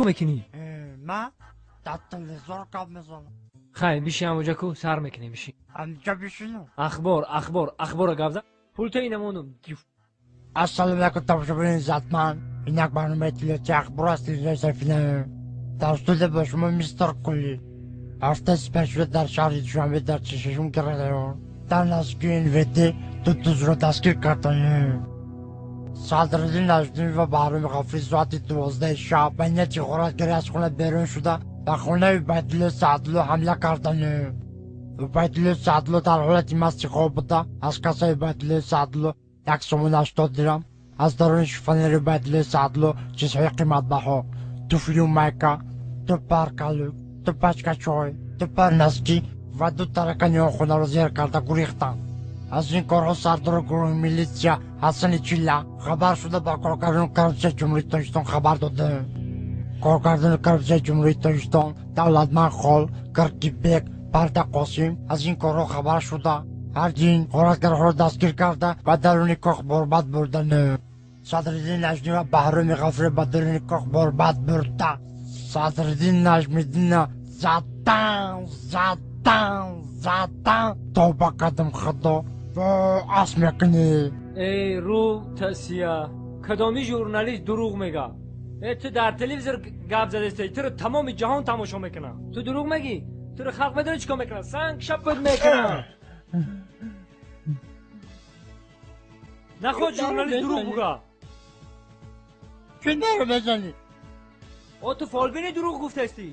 Мекунӣ? Ман дар телевизор гап мезанам. Хай, биши ҳамоҷа ку, сар мекунем, биши. Ҳамҷа бишинам? Ахбор, ахбор, ахбора гап зан, пулта инамонум. Ассалому алайкум, тамошобинони иззатманд. Инак барномаи иттилоотии ахбор аз телевизиони Сафина. Дар студия бо шумо мистер Кулли. Ҳафтаи сипаришуда дар шаҳри Душанбе дар 46 район дар наздикии НВД ду дузро дастгир карданд. Садриддин Наҷмиддин ва Баҳроми Ғафурӣ соати 12 шаб ба нияти ғоратгарӣ аз хона берун шуда, ба хонаи Убайдулло Саъдулло ҳамла карданд. Убайдулло Саъдулло дар ҳолати масти хоб буда, аз кассаи Убайдулло Саъдулло 1 сомон 80 дирам, аз даруни шифонери Убайдулло Саъдулло чизҳои қиматбаҳо: туфлю майка, ду пар калук, ду пачка чой, ду пар носки ва ду таракани он хонаро зер карда гурехтанд. Аз ин корҳо сардори гурӯҳи милитсия Ҳасани Чилла хабар шуда, ба коргардони коррупсияи Ҷумҳурии Тоҷикистон хабар доданд. Коргардони коррупсияи Ҷумҳурии Тоҷикистон Давлатманд Хол, Киркибек, Парда Қосим аз ин корҳо хабар шуда, ҳардин ғоратгарҳоро дастгир карда, ба даруни кох борбад бурданд. Садриддин Наҷмӣ ва Баҳроми Ғафурӣ ба даруни кох борбад бурда, Садриддин Наҷмиддинна задан, задан, задан. Тавба кардам, Худо, ас мекунӣ. Эй, рӯ тасия, кадоми журналист дурӯғ мега? Э, ту дар телевизор гап задестаи, туро тамоми ҷаҳон тамошо мекунад, ту дурӯғ мегӣ? Туро халқ медонӣ чӣ кор мекунад? Санг шаппат мекунад. Наход журналист дурӯғ буга. Чӣ наро мезанӣ? О, ту фолбини, дурӯғ гуфтастӣ.